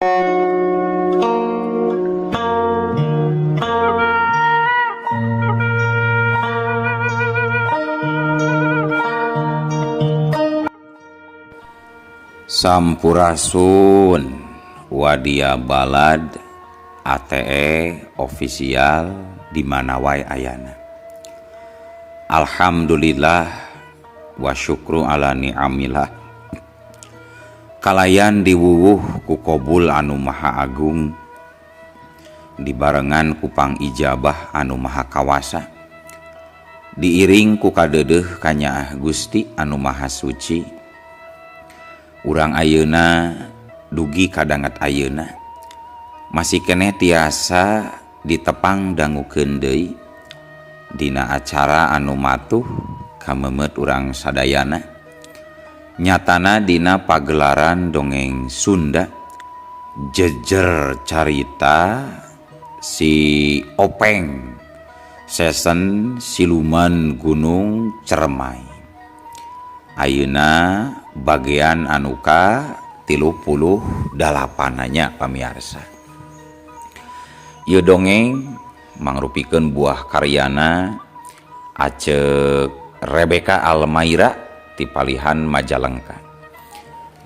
Sampurasun Wadia Balad ATE official di mana wae ayana. Alhamdulillah wa syukru ala ni'amillah. Kalayan diwuwuh ku kobul anu maha agung dibarengan ku pangijabah anu maha kawasa diiring ku kadeudeuh kanyaah Gusti anu maha suci. Urang ayeuna dugi kadanget ayeuna masih keneh tiasa ditepang dangukeun deui dina acara anu matuh kamemet urang sadayana nyatana dina pagelaran dongeng Sunda jejer carita si Openg season siluman Gunung Ceremai. Ayeuna bagian anuka 38-nya pamiarsa. Ieu dongeng mangrupikeun buah karyana Acek Rebecca Almaira ti palihan Majalengka.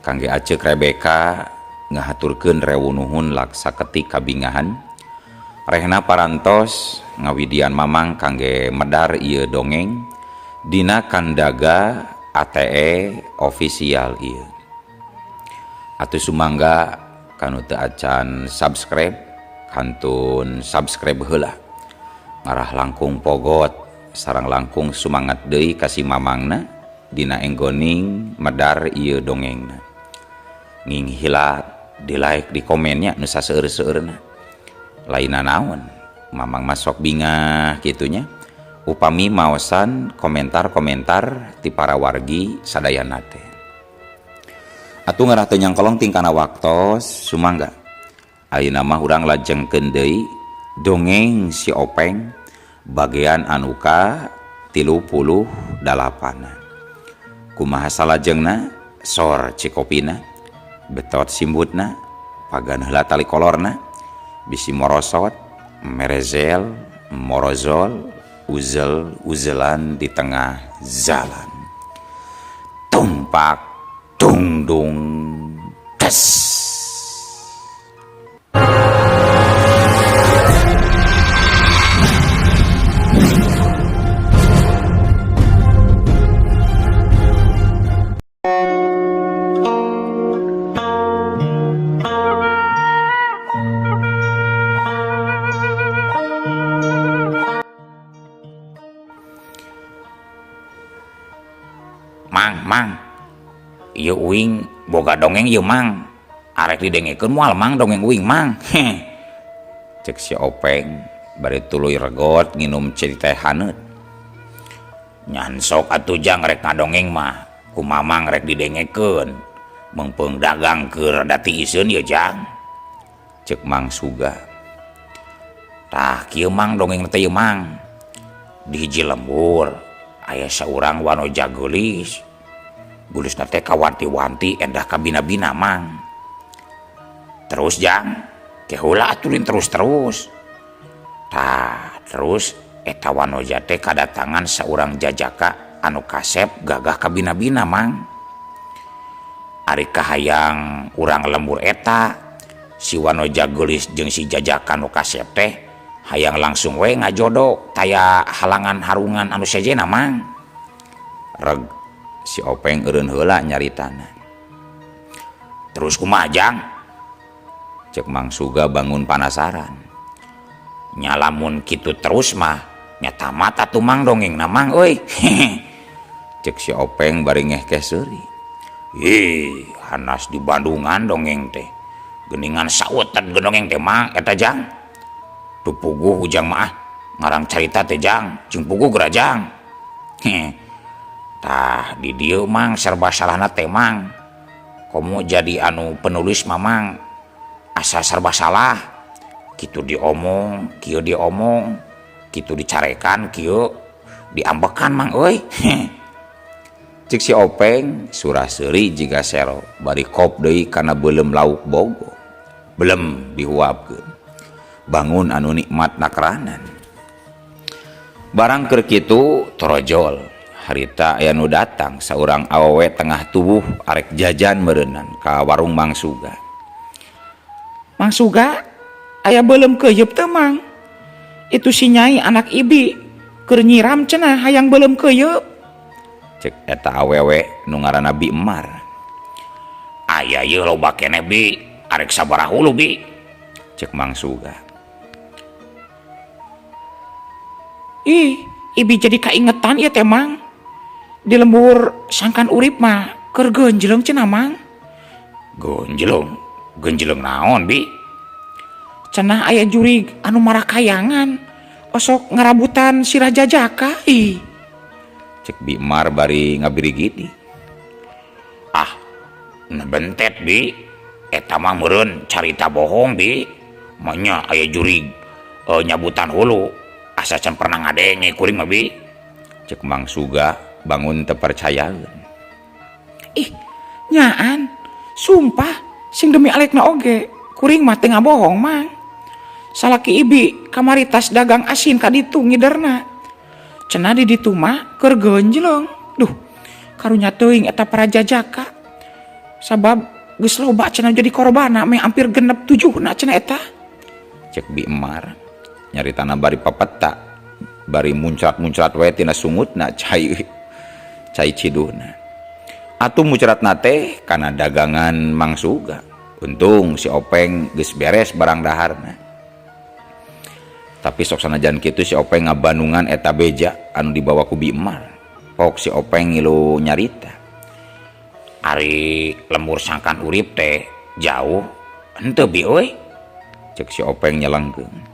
Kangge Acek Rebecca ngahaturkeun rewu nuhun laksa ketik kabingahan. Rehna parantos ngawidian mamang kangge medar ieu dongeng dina kandaga ATE official ieu. Atuh sumangga kanu teu acan subscribe kantun subscribe heula. Ngarah langkung pogot sareng langkung sumangat deui ka si mamangna dina enggoning medar ieu dongengna. Nging hilap di like di komennya nu saseueur-seueurna. Lainna naon mamang masok bingah kitunya. Upami maosan komentar-komentar ti para wargi sadayana teh. Atuh ngarah teu nyangkolong tingkana waktos sumangga. Ayeuna mah urang lajengkeun deui dongeng si Openg bagian anu ka 38. Kumaha salajengna sor cikopina betot simbutna pagan heula tali kolorna bisi morosot merezel morozol uzel-uzelan di tengah jalan. Tumpak tungdung tes. Mang, mang, ieu uing boga dongeng ieu mang, arek didengekeun moal mang dongeng uing mang. Cek si Openg bari tuluy regot nginum cai teh haneut. Nyan sok atuh jang rek ngadongeng mah, ku mamang rek didengekeun. Meungpeung dagang keur rada tiiseun ieu jang. Cek Mang Suga. Tah kieu mang dongeng teh ieu mang. Di hiji lembur aya saurang wanoja geulis. Geulisna teh kawanti-wanti endah kabina-bina mang. Terus jang, ke heula aturin terus-terus. Tah, terus eta wanoja teh kadatangan saurang jajaka anu kasep gagah kabina-bina mang. Ari kahayang urang lembur eta, si wanoja geulis jeung si jajaka nu kasep teh hayang langsung we ngajodo taya halangan harungan anu sejena mang. Reg si Openg eureun heula nyaritana. Terus kumaha jang? Cek Mang Suga bangun panasaran. Nya lamun kitu terus mah nya tamat atuh mang dongengna mang euy. Cek si Openg bari ngehkeh seuri. Ih, hanas di Bandungan dongeng teh. Geuningan sautan dongeng teh mang eta jang. Teu puguh ujang mah ngarang carita teh jang, jeung puguh geura jang. Tah di dieu mang serba salahna teh mang. Komo jadi anu penulis mamang asa serba salah. Kitu diomong, kieu diomong, kitu dicarekan, kieu diambekan mang euy. Cek si Openg surah seuri jiga sero bari kop deui kana beuleum lauk bogo. Belem dihuapkeun. Bangun anu nikmat nakranan. Barang keur kitu torojol. Harita aya nu datang saurang awewe tengah tubuh arek jajan meureunnan ka warung Mang Suga. Mang Suga aya beuleum keuyeup teu Mang? Itu si Nyai anak Ibi keur nyiram cenah hayang beuleum keuyeup. Cek eta awewe nu ngaranna Bi Emar. Aya ieu loba keneh Bi, arek sabaraha hulu Bi? Cek Mang Suga. Ih, Ibi jadi kaingetan ieu teh Mang. Di lembur sangkan urip mah keur genjleng cenah Mang. Genjleng? Genjleng naon Bi? Cenah aya jurig anu marakayangan osok ngarabutan si Raja Jaka. Ih. Cek Bi Mar bari ngabirigidi. Ah, bentet Bi. Eta mah meureun carita bohong Bi. Manya aya jurig nyabutan hulu. Asa can pernah ngadenge kuring mah Bi. Cek Mang Suga bangun teu percayaeun. Ih, nyaan. Sumpah sing demi alekna oge kuring mah teu ngabohong Mang. Salaki Ibi kamari tas dagang asin ka ditu ngiderna. Cenah di ditu mah keur genjleng. Duh, karunya teuing eta Praja Jaka. Sabab geus loba cenah jadi korbanna meh hampir genep 7 na cenah eta. Cek Bi Emar nyaritana bari papeta bari muncrat-muncrat we tina sungutna cai cai ciduhna. Atuh muncratna teh kana dagangan Mang Suga. Untung si Openg geus beres barang daharna. Tapi sok sanajan kitu si Openg ngabanungan eta beja anu dibawa ku Bi Emar. Pok si Openg ngilu nyarita. Ari lembur sangkan urip teh jauh henteu Bi euy. Cek si Openg nyelengkeun.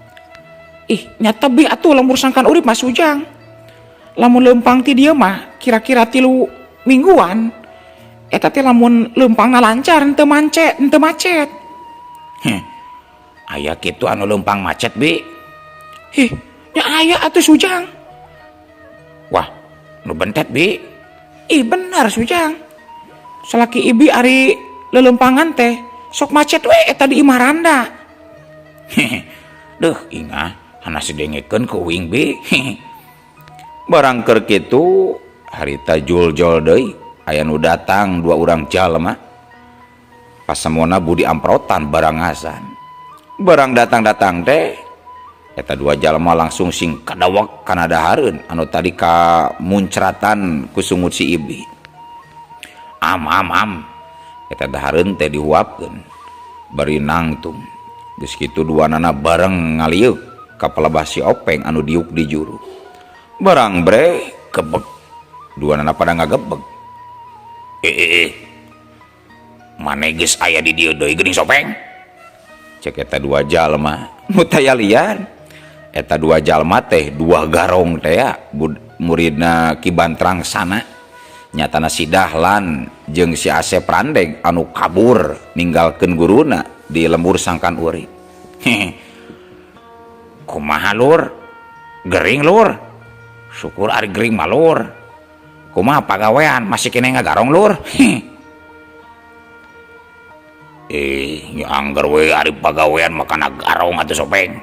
Ih, nyata Bi atuh lembur sangkan urip mah Sujang. Lamun leumpang ti dieu mah kira-kira 3 mingguan. Eta teh lamun leumpangna lancar henteu mancet, henteu macet. Heh. Aya kitu anu leumpang macet Bi. Hih, nya aya atuh Sujang. Wah, nu bentet Bi. Ih, benar Sujang. Salaki Ibi ari leuleumpangan teh sok macet we eta di imah randa. Hehe. Duh, ingah hanas didengekeun ku uing Bi. Barang keur kitu harita juljol deui aya nu datang 2 urang jalma. Pasemona budi amprotan barangasan. Barang datang-datang teh eta 2 jalma langsung sing kadawek kana dahareun anu tadi ka muncratan ku sungut si Ibi. Am am am eta dahareun teh dihuapkeun bari nangtung. Geus kitu duanana bareng ngalieuk ka palebah si Openg anu diuk di juru. Barang bre kebeg duanana pada ngagebeg. Mane geus aya di dieu deui geuning Sopeng? Cek eta 2 jalma nu taya lian. Eta 2 jalma teh 2 garong teh ya, muridna Ki Bantrang sana. Nyatana si Dahlan jeung si Asep Randeg anu kabur ninggalkeun guruna di lembur sangkan urip. Hehe. Kumaha lur? Gering lur? Syukur ari gering mah lur. Kumaha pagawean masih keneh ngagarong lur? Nya angger we ari pagawean mah kana garong atuh Sopeng.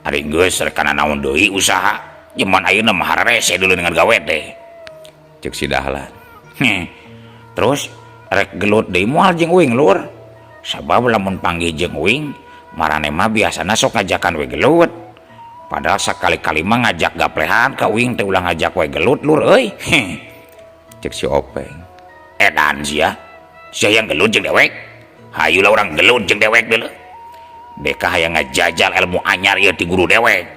Ari geus rek kana naon deui usaha. Jeman ayeuna mah hararese dulu dengan gawe teh. Cek si Dahlan. Heh. Terus rek gelut deui moal jeung uing lur. Sabab lamun panggih jeung uing marane mah biasana sok ngajakan we gelut. Padahal sakali-kali mah ngajak gaplehan ka uing teh ulah ngajak we gelut lur euy. Heh. Cek si Openg. Edan sia. Sia yang gelut jeung dewek. Hayulah urang gelut jeung dewek deuleu. Deka hayang ngajajal ilmu anyar ieu ti guru dewek.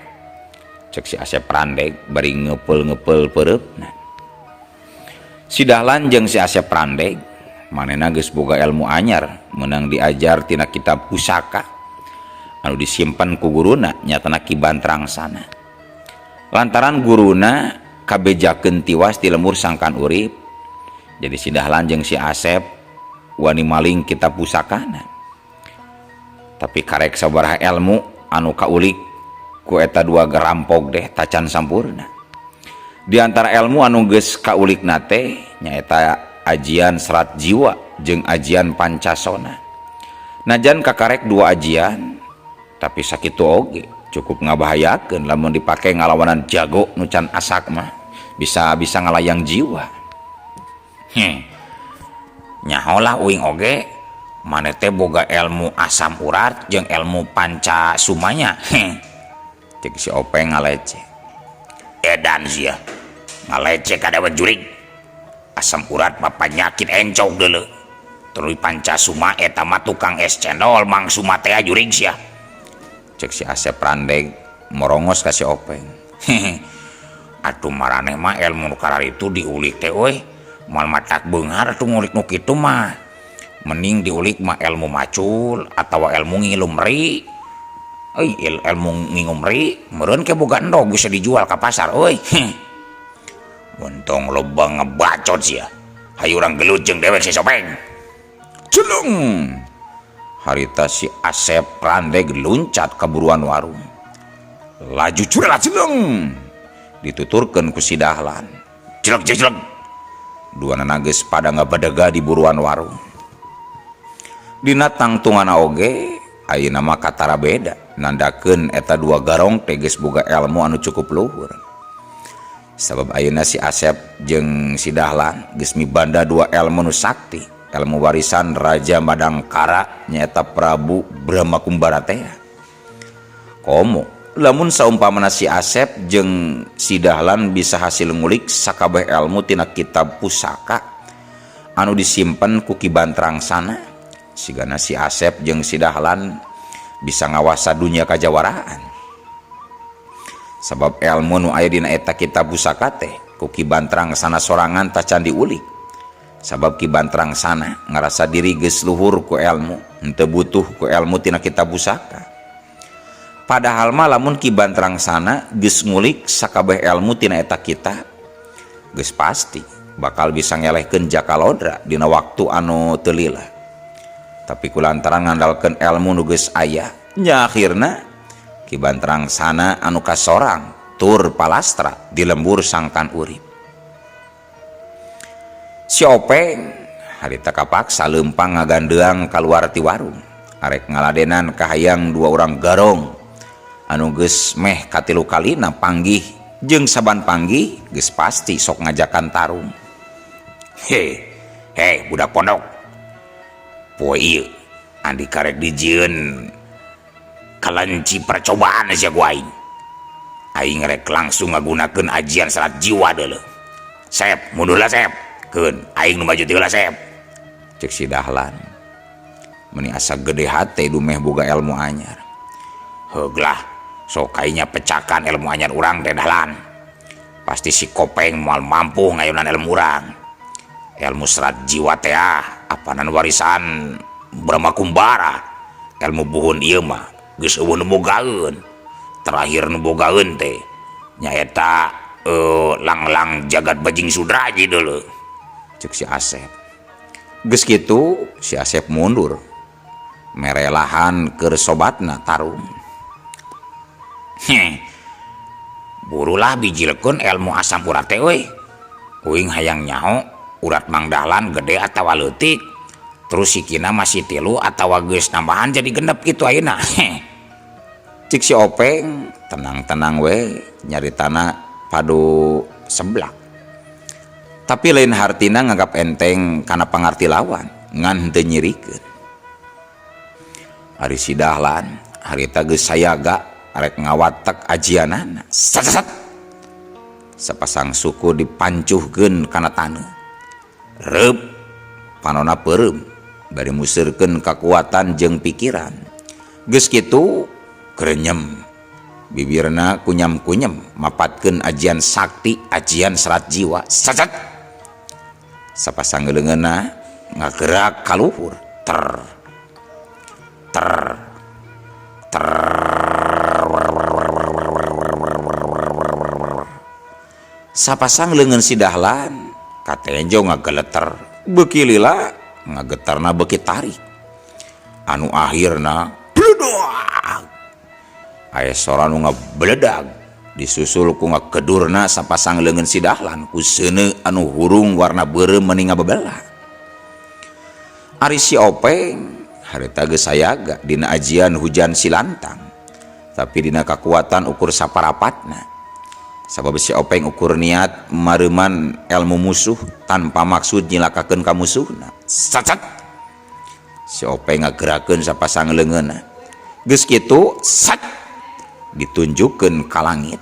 Cek si Asep Randeg bari ngepeul-ngepeul peureupna. Si Dahlan jeung si Asep Randeg manehna geus boga ilmu anyar meunang diajar tina kitab pusaka anu disimpen ku guruna nyatana Ki Bantrang sana. Lantaran guruna kabejakeun tiwas di lembur sangkan urip, jadi si Dahlan jeung si Asep wani maling kitab pusakana. Tapi karek sabaraha ilmu anu kaulik ku eta 2 gerampok deh tacan sampurna. Di antara ilmu anu geus kaulikna teh nyaeta ajian serat jiwa jeung ajian pancasona. Najan kakarek dua ajian tapi sakitu oge cukup ngabahayakeun lamun dipake ngalawanan jago nu can asak mah bisa bisa ngalayang jiwa. Nyaholah uing oge maneh teh boga ilmu asam urat jeung ilmu panca sumanya. Cek si Openg ngaleceh. Edan sia ngaleceh ka dewa jurig. Asam urat mah panyakit encok deuleu. Tuluy panca suma eta mah tukang es cendol Mang Suma teh jurig sia. Cek si Asep Randeg morongos ka si Openg. Atuh maraneh mah ilmu nu kararitu diulik teh euy. Moal matak beunghar atuh ngulik nu kitu mah. Mending diulik mah ilmu macul atawa ilmu ngilumri. Euy, ilmu ngingumri meureun ke boga endog bisa dijual ka pasar euy. Untung loba ngebacot sia. Hayu urang gelut jeung dewek si Sopeng. Celung. Harita si Asep Randeg luncat ka buruan warung. Laju curah celung. Dituturkeun ku si Dahlan. Jelek jelek. Duanana geus pada ngabadega di buruan warung. Dina tangtungana oge ayeuna mah katara beda nandakeun eta dua garong teh geus boga ilmu anu cukup luhur. Sabab ayeuna si Asep jeung si Dahlan geus mibanda dua ilmu nu sakti, ilmu warisan Raja Madangkara nyaeta Prabu Brahma Kumbara teh. Komo lamun saumpamana si Asep jeung si Dahlan bisa hasil ngulik sakabeh ilmu tina kitab pusaka anu disimpen ku Ki Bantrang sana, sigana si Asep jeung si Dahlan bisa ngawasa dunia kajawaraan. Sabab ilmu nu aya dina eta kitab pusaka teh ku Ki Bantrang sana sorangan tacan diulik. Sabab Ki Bantrang sana ngarasa diri geus luhur ku ilmu, henteu butuh ku ilmu tina kitab pusaka. Padahal mah lamun Ki Bantrang sana geus ngulik sakabeh ilmu tina eta kitab, geus pasti bakal bisa ngelehkeun Jaka Lodra dina waktu anu teu lila. Tapi kulantaran ngandalkeun ilmu nu geus aya, nya akhirna Ki Bantrang sana anu kasorang tur palastra di lembur sangkan urip. Si Openg harita kapaksa leumpang ngagandeang kaluar ti warung, arek ngaladenan kahayang dua orang garong anu geus meh katilu kalina panggih jeung saban panggih geus pasti sok ngajakan tarung. He, he budak pondok. Poe ieu andi karek dijieun kalenci percobaan sia ku aing. Aing rek langsung ngagunakeun ajian serat jiwa deuleu. Sep, mundurlah Sep. Keun, aing nu maju ti heula Sep. Cek si Dahlan. Meni asa gede hate dumeh boga ilmu anyar. Heuglah, sok kainya pecakan ilmu anyar urang teh Dahlan. Pasti si Kopeng moal mampu ngayunan ilmu urang. Ilmu serat jiwa teh apanan warisan Brahma Kumbara. Ilmu buhun ieu mah geus eueuh nu bogaeun. Terakhir nu bogaeun teh nyaeta langlang jagat bajing sudraji deuleu. Cek si Asep. Geus kitu si Asep mundur. Merelahan keur sobatna tarung. Heh. Burulah bijilkeun ilmu asam urat teh euy. Uing hayang nyaho urat Mang Dahlan gede atawa leutik. Terus sikina masih tilu atawa geus nambahan jadi genep kitu ayeuna. Heh. Cik si Openg tenang-tenang we nyaritana padu seblak. Tapi lain hartina nganggap enteng kana pangarti lawan ngan henteu nyirikeun. Ari si Dahlan harita geus sayaga arek ngawatek ajianana. Sat, sat. Sapasang suku dipancuhkeun kana taneuh. Reup panona peureum bari museurkeun kakuatan jeung pikiran. Geus kitu krenyem bibirna kunyam-kunyem mapatkeun ajian sakti ajian serat jiwa. Sat, sat. Sapasang leungeunna ngagerak kaluhur ter ter ter. Sapasang leungeun si Dahlan katenjo ngageleter beuki lila ngagetarna beuki tarik anu akhirna bledag aya sora nu ngabledag disusul ku ngagedurna sapasang leungeun si Dahlan ku seuneu anu hurung warna beureum meni ngabebela. Ari si Openg Harita geus sayaga dina ajian hujan silantang, tapi dina kakuatan ukur saparapatna. Sabab si Openg ukur niat mareuman elmu musuh tanpa maksud nyilakakeun ka musuhna. Sacet! Si Openg ngagerakeun sapasang leungeunna. Geus kitu sat ditunjukkeun ka langit.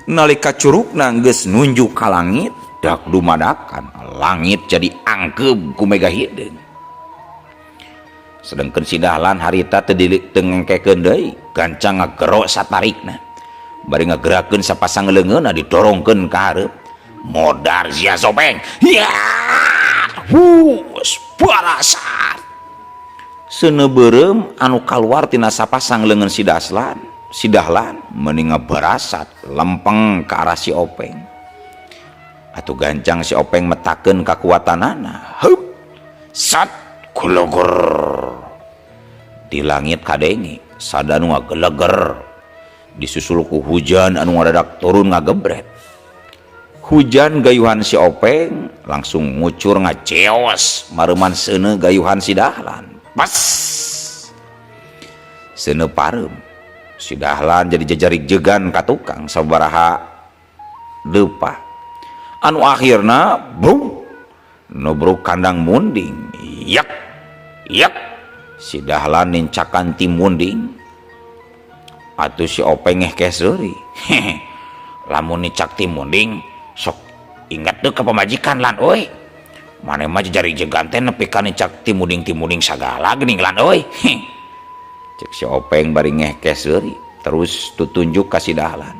Nalika curugna geus nunjuk ka langit, dak dumadakan langit jadi angkeub ku mega hideung. Sedengkeun si Dahlan harita teu ngengkekeun deui, gancang ngagero satarikna. Bari ngagerakeun sapasang leungeunna didorongkeun ka hareup. Modar sia Sopeng. Ya! Hus, barasat. Seuneu beureum anu kaluar tina sapasang leungeun si Daslan, si Dahlan meni ngabarasat lempeng ka arah si Openg. Atuh gancang si Openg metakeun kakuatanana. Heup! Sat geleger. Di langit kadenge sada nu ngageleger. Disusul ku hujan anu ngadadak turun ngagebret. Hujan gayuhan si Openg langsung ngucur ngaceos mareuman seuneu gayuhan si Dahlan. Pas seuneu pareum. Si Dahlan jadi jajarik jegan ka tukang sabaraha deupah. Anu akhirna brum nubruk kandang munding. Yak yak si Dahlan nincakan ti munding. Atuh si Openg ngehkeh seuri. Lamun nincak ti munding sok ingat deh ke pamajikan lan euy. Maneh mah jajari jegan teh nepi ka nincak ti munding-ti munding sagala geuning lan euy. Cek si Openg bari ngehkeh seuri terus tutunjuk ka si Dahlan.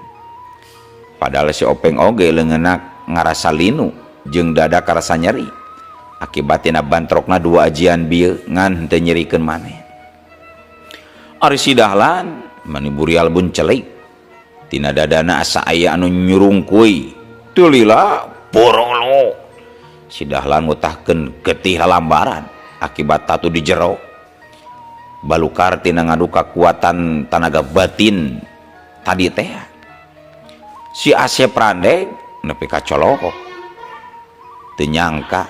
Padahal si Openg oge leungeunna ngarasa linu jeung dada karasa nyeri akibat tina bantrokna dua ajian bieu ngan teu nyerikeun maneh. Ari si Dahlan mani burial buncelik tina dadana asa aya anu nyurungkuy teu lila borolo. Si Dahlan ngutahkeun getih lalambaran akibat tatu di jero balukar tina ngadu kakuatan tanaga batin tadi teh. Si Asep Randeg nepi ka colohok teu nyangka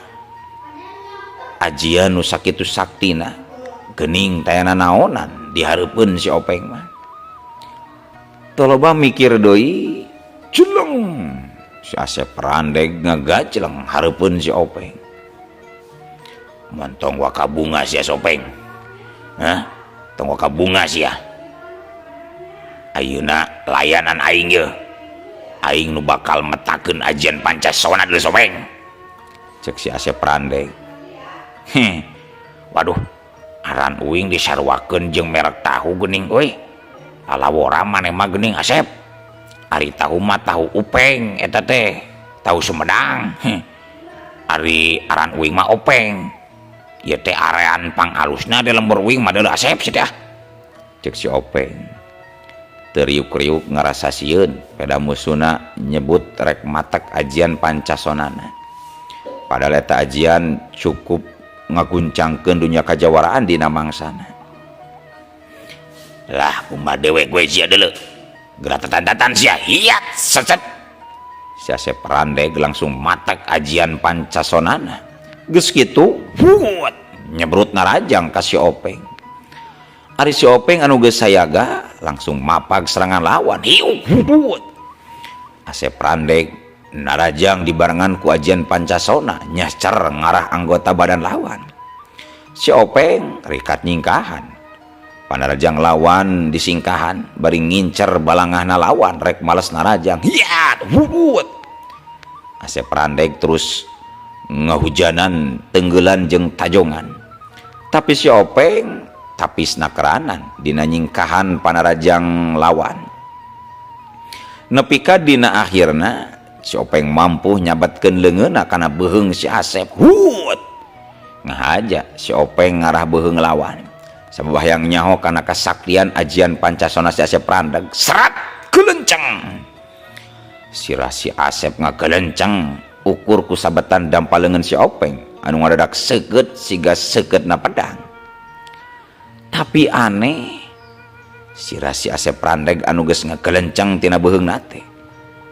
ajian nu sakitu saktina geuning tayana naonan dihareupeun si Openg mah. Teu loba mikir deui jeleng si Asep Randeg ngagajleng hareupeun si Openg. Montong waka bunga sia Sopeng. Hah? Tong waka bunga sia. Ayeuna layanan aing ye. Aing nu bakal metakeun ajian Pancasona deui Sopeng. Cek si Asep Randeg. Heh. Waduh, aran uing disaruakeun jeung merek tahu geuning euy. Lalawora maneh mah geuning Asep. Ari tahu mah tahu upeng eta teh, tahu Sumedang. Heh. Ari aran uing mah Openg. Ieu teh arean pangalusna di lembur uing mah deuleu Asep sia teh ah. Cek si Openg. Teu riuk-riuk ngarasa sieun peda musuhna nyebut rek matek ajian Pancasonana. Padahal eta ajian cukup ngaguncangkeun dunya kajawaraan dina mangsana. Lah kumaha dewe gue sia deuleu. Geratatan-tatan sia hiat secet. Si Asep Randeg langsung matek ajian Pancasonana. Geus kitu huut nyebrut narajang ka si Openg. Ari si Openg anu geus sayaga langsung mapag serangan lawan. Hiu huut. Asep Randeg narajang dibarengan ku ajian Pancasona nyascer ngarah anggota badan lawan. Si Openg rikat nyingkahan. Panarajang lawan disingkahan bari ngincer balangahna lawan rek males narajang. Hiat huut. Asep Randeg terus ngahujanan tenggelan jeung tajongan. Tapi si Openg tapis nakeranan dina nyingkahan panarajang lawan. Nepi ka dina akhirna si Openg mampu nyabatkeun leungeunna kana beuheung si Asep. Huut. Ngahaja si Openg ngarah beuheung lawan. Sabab hayang nyaho kana kasaktian ajian Pancasona si Asep Randeg. Serat gelenceng. Sirah si Asep ngagelenceng ukur ku sabetan dampa leungeun si Openg anu ngadadak seukeut siga seukeutna pedang. Tapi aneh sirah si Asep Randeg anu geus ngagelenceng tina beuheungna teh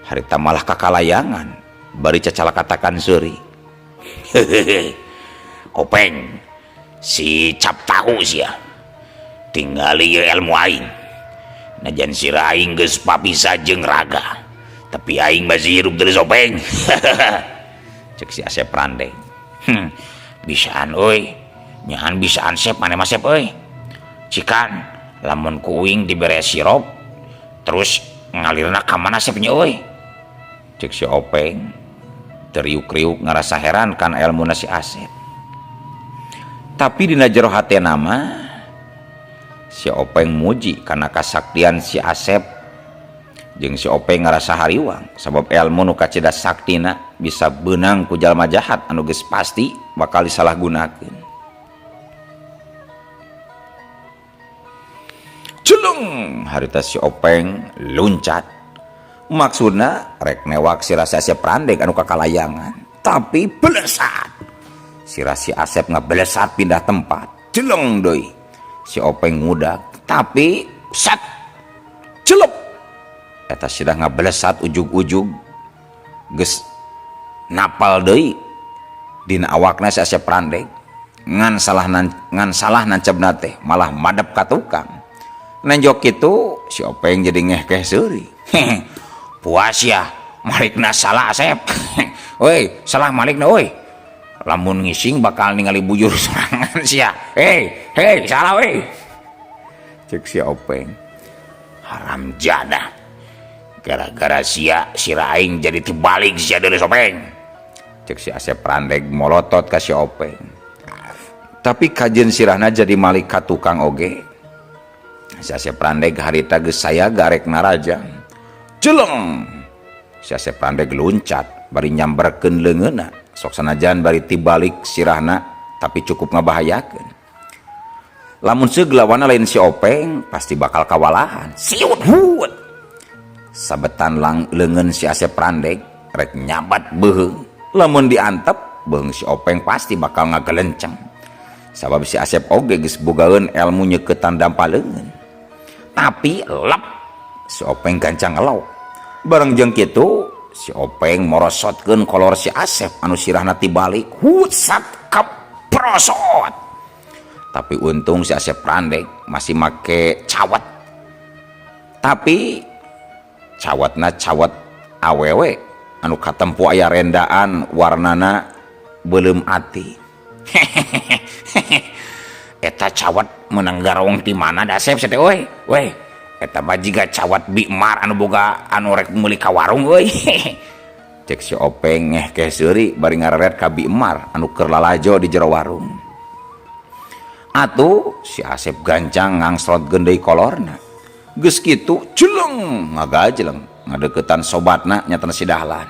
harita malah kakalayangan bari cacalakatakan seuri. Hehehe. Openg, Si cap tahu sia. Tingali ieu ilmu aing. Najan sirah aing geus papisah jeung raga, tapi aing masih hirup deuleu Openg. Cek si Asep Randeng. Bisaan euy. Nyaan bisaan Sep maneh mah Sep euy. Cikan lamun ku uing dibere sirup terus ngalirna ka mana Sep nya euy. Cek si Openg teriuk-riuk ngarasa heran kan elmuna si Asep. Tapi dina jero hatena mah si Openg muji kana kasaktian si Asep. Jeung si Openg ngarasa hariwang sabab elmu nu kacida saktina bisa beunang ku jalma jahat anu geus pasti bakal disalahgunakeun. Celeng harita si Openg luncat. Maksudna rek newak sirah si Asep Randeng anu kakalayangan, tapi belesat. Sirah si Asep ngebelesat pindah tempat. Celeng deui. Si Openg ngudak, tapi sat celep. Eta sirah ngebelesat ujug-ujug geus napal deui dina awakna si Asep Randeng. Ngan salah nancebna teh malah madep ka tukang. Nenjok kitu si Openg jadi ngehkeh seuri. Puas ya, malikna salah Asep. Woi, salah malikna woi. Lamun ngising bakal ningali bujur sorangan sia. Hei, hei, salah woi. Cek si Openg. Haram jadah. Gara-gara sia sirah aing jadi tibalik sia deuleu Openg. Cek si Asep Randeg molotot ka si Openg. Tapi kajeun sirahna jadi malik ka tukang oge. Si Asep Randeg harita geus saya garek narajang. Jeleng. Si Asep Randeg luncat bari nyamberkeun leungeunna. Sok sanajan bari tibalik sirahna tapi cukup ngabahayakeun. Lamun seug lawanna lain si Openg pasti bakal kawalahan. Siut hut. Sabetan lang leungeun si Asep Randeg rek nyabat beuheung. Lamun diantep beuheung si Openg pasti bakal ngagelenceng. Sabab si Asep oge geus bogaeun elmu nyeuketan dampa leungeun. Tapi lep si Openg gancang ngelok. Bareng jeung kitu si Openg morosotkeun kolor si Asep anu sirahna tibalik. Hut sat keprosot. Tapi untung si Asep Randeg masih make cawat. Tapi cawatna cawat awewe anu katempu aya rendaan warnana beuleum ati. Eta cawat meunang garong ti mana da Asep teh euy. Weh, eta mah jiga cawat Bimar anu boga anu rek meuli ka warung euy. Cek si Openg ngehkeh seuri bari ngareret ka Bimar anu keur lalajo di jero warung. Atuh si Asep gancang ngangsrot deui kolorna. Geus kitu jeleng ngagajleng ngadeukeutan sobatna nyatana si Dahlan.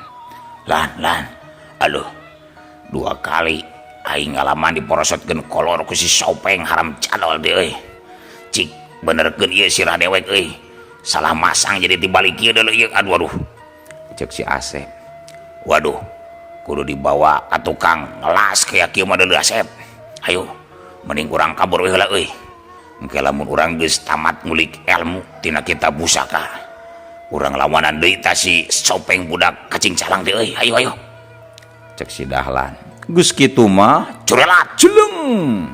Lan lan aduh dua kali aing ngalaman diporosotkeun kolor ku si Sopeng haram cadol deui euy. Cik benerkeun ieu sirah dewek euy. Salah masang jadi tibalik ieu deuleu ieu aduh aduh. Cek si Asep. Waduh, kudu dibawa ka tukang ngelas kayak kieu mah deuleu Asep. Ayo, mending urang kabur we heula euy. Engke lamun urang geus tamat ngulik ilmu tina kitab pusaka. Urang lawanan deui ta si Sopeng budak kacing calang teh euy. Ayo ayo. Cek si Dahlan. Geus kitu mah curelat jeleng.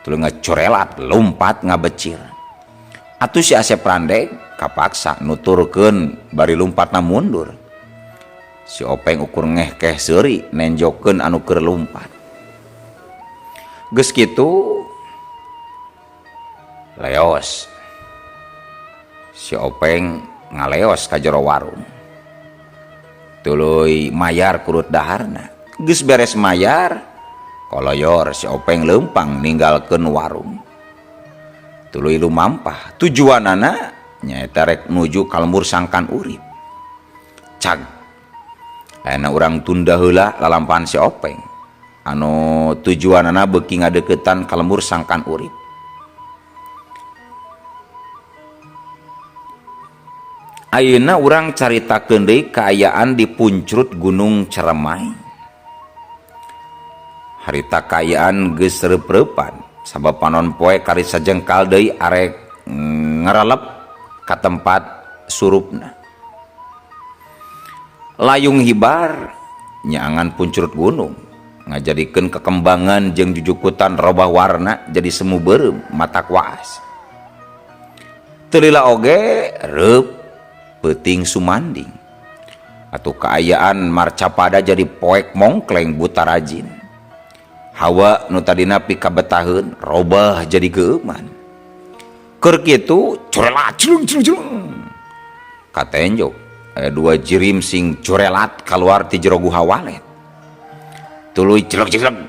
Tuluy ngacurelat lompat ngabecir. Atuh si Asep Randeg kapaksa nuturkeun bari lompatna mundur. Si Openg ukur ngehkeh seuri nenjokeun anu keur lumpat. Geus kitu leos. Si Openg ngaleos ka jero warung. Tuluy mayar kurut daharna. Geus beres mayar, koloyor si Openg leumpang ninggalkeun warung. Tuluy lumampah, tujuanana nyaeta rek nuju ka lembur sangkan urip. Cag. Ayeuna urang tunda heula lalampahan si Openg. Anu tujuanana beuki ngadeuketan ka lembur sangkan urip. Ayeuna urang caritakeun deui kaayaan di puncrut Gunung Ceremai. Harita kaayaan geus reup-reupan sabab panon poe kari sajengkal deui arek ngarelep ka tempat surupna. Layung hibar nyaangan puncrut gunung Ngajadikeun kekembangan jeung jujukutan robah warna jadi semu beureum matak waas. Teu lila oge reup peuting sumanding. Atuh kaayaan marcapada jadi poek mongkleng buta rajin. Hawa nu tadina pikabetaheun robah jadi geueuman. Keur kitu corelat celung celung celung. Katenjo aya dua jirim sing corelat kaluar ti jero guha walet. Tuluy jelek jelek.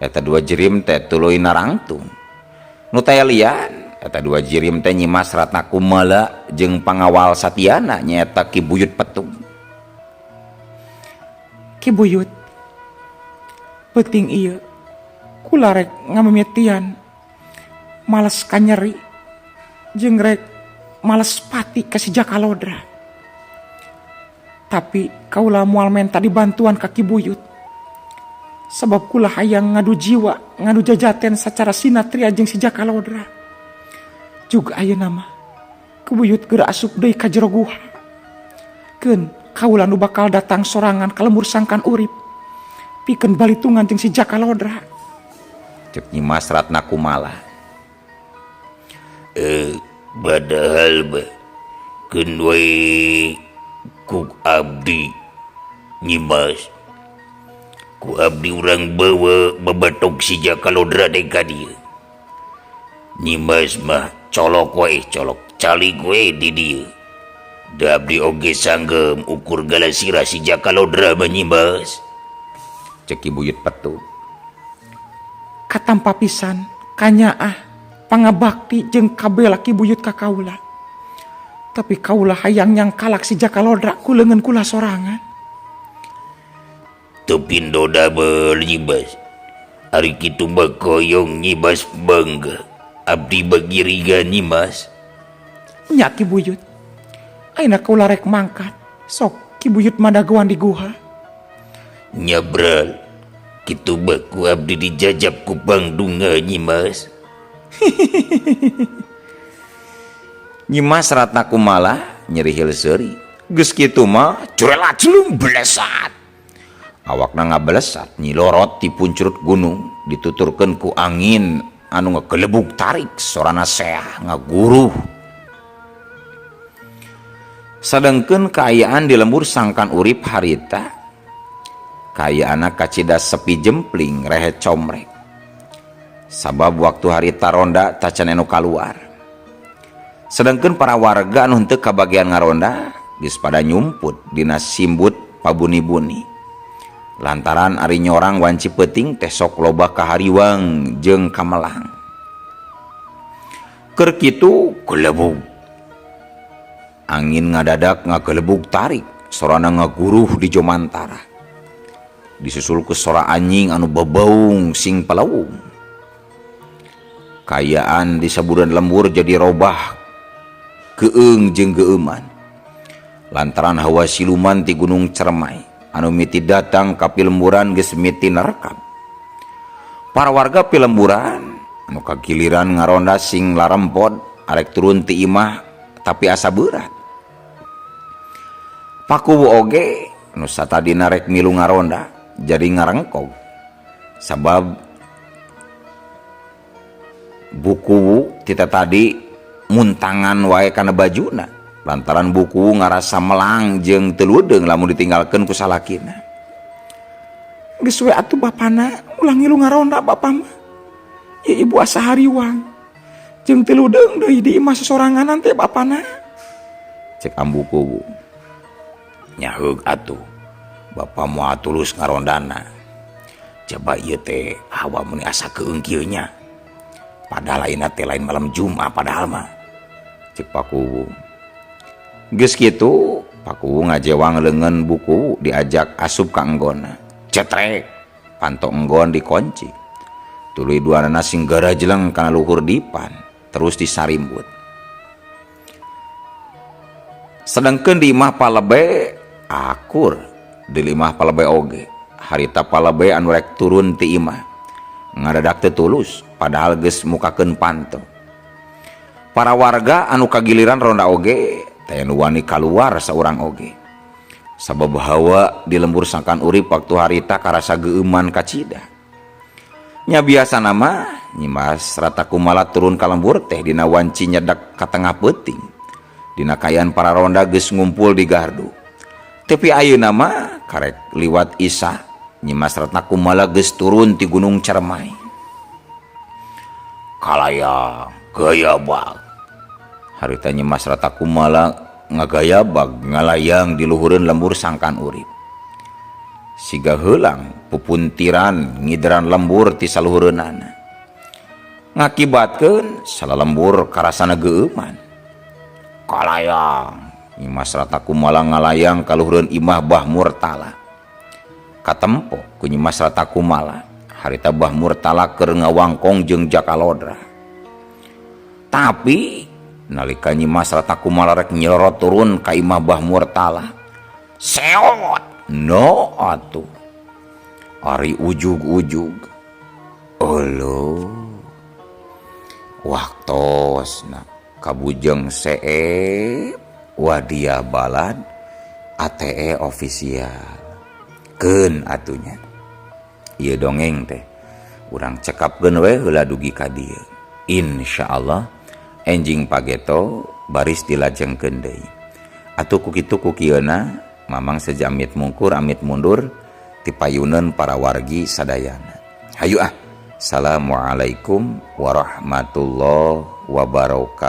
Eta dua jirim teh tuluy narangtung. Nu taya lian eta dua jirim teh Nyimas Ratna Kumala jeung pangawal satiana nyaeta Ki Buyut Petung. Ki Buyut peuting ieu kula rek ngamimitian males kanyeri jeung rek males pati ka si Jaka Lodra. Tapi kaula moal menta dibantuan ka Ki Buyut. Sabab kula hayang ngadu jiwa, ngadu jajaten sacara sinatria jeung si Jaka Lodra. Juga ayeuna mah Ki Buyut geura asup deui ka jero guha. Keun kaula nu bakal datang sorangan ka lembur sangkan urip. Pikeun balitungan jeung si Jaka Lodra. Cek Nyimas Ratna Kumala. Padahal mah keun we ku abdi Nyimas. Ku abdi urang bawa babatok si Jaka Lodra teh ka dieu. Nyimas mah colok we, colok calik we di dieu. Da abdi oge sanggem ukur galasira si Jaka Lodra mah Nyimas. Cek Ki Buyut Petung. Katampa pisan kanyaah pangabakti jeung kabela Ki Buyut ka kaula. Tapi kaula hayang nyangkalak si Jaka Lodra ku leungeun kula sorangan. Teu pindo dabel Nyimas. Ari kitu mah koyong Nyimas bangga. Abdi bagirigan Nyimas. Nya Ki Buyut. Ayeuna kaula rek mangkat. Sok Ki Buyut madagoan di guha. Nyabral. Kitu mah ku abdi dijajab ku pangdunga Nyimas. Nyimas Ratna Kumala nyerihil seuri. Geus kitu mah curelat celung belesat. Awakna ngabelesat nyilorot ti puncurut gunung dituturkeun ku angin anu ngagelebug tarik sorana seah ngaguruh. Sadengkeun kaayaan di lembur sangkan urip harita kaayaanna kacida sepi jempling rehe comrek. Sabab waktu harita ronda tacan anu kaluar. Sedangkeun para warga anu henteu kabagian ngaronda geus pada nyumput dina simbut pabuni-buni. Lantaran ari nyorang wanci peuting teh sok loba kahariwang jeung kamelang. Keur kitu gelebug. Angin ngadadak ngagelebug tarik, sorana ngaguruh di jomantara. Disusul ku sora anjing anu bebaung sing pelaung. Kayaan di saburan lembur jadi robah keung jeung geueuman. Lantaran hawa siluman ti Gunung Cermai anu miti datang ka pilemburan geus miti nerekam. Para warga pilemburan anu kagiliran ngaronda sing larempod arek turun ti imah tapi asa berat. Pakuwu oge nu satadina rek milu ngaronda jadi ngarengkog. Sabab bukuwu tita tadi muntangan wae kana bajuna. Lantaran buku ngarasa melang jeung teu leudeung lamun ditinggalkeun ku salakina. Geus we atuh bapana ulah ngilu ngaronda bapa mah. Ieu ibu asa hariwang. Jeung teu leudeung deui di imah sosoranganan teh bapana. Cek ambu kuwu. Nyaheug atuh. Bapa moal tulus ngarondana. Coba ieu teh hawa meuni asa keung kieu nya. Padahal ayeuna teh lain malam Jumat padahal mah. Cek pakuwu. Geus kitu pakuwu ngajewang leungeun buku diajak asup ka enggonna. Cetrek panto enggon dikunci. Tuluy duanana sing garajleng kana luhur dipan terus disarimbut. Sedangkeun di imah palebe akur di imah palebe oge. Harita palebe anu rek turun ti imah ngadadak teu tulus padahal geus mukakeun panto. Para warga anu kagiliran ronda oge Taya nu wani kaluar saurang oge. Sabab hawa di lembur sangkan urip waktu harita karasa geueuman kacida. Nya biasana mah Nyimas Rata Kumala turun ka lembur teh dina wanci nyedak ka tengah peuting. Dina kaayaan para ronda geus ngumpul di gardu. Tepi ayeuna mah karek liwat Isya Nyimas Ratna Kumala geus turun ti Gunung Cermai. Kalayang gayabag. Harita Nyimas Ratna Kumala ngagayabag ngalayang di luhureun lembur sangkan urip. Siga heulang pupuntiran ngideran lembur ti saluhureunana. Ngakibatkeun salalembur karasana geueuman. Kalayang Nyimas Ratna Kumala ngalayang ka luhureun imah Bah Murtala. Katempo ku Nyimas Ratna Kumala harita Bah Murtala keur ngawangkong jeung Jaka Lodra. Tapi nalika Nyimas Ratna Kumala rek nyelorot turun ka imah Bah Murtala, seot no atuh. Ari ujug-ujug. Euleuh. Waktosna kabujeng seep wadiah balad ATE official. Keun atunya. Ieu dongeng teh urang cekapkeun we heula dugi ka dieu. Insyaallah enjing pageto baris dilajengkeun deui. Atuh ku kitu ku kieuna Mamang seja amit mungkur amit mundur tipayuneun para wargi sadayana. Hayu ah. Assalamualaikum warahmatullahi wabarakatuh.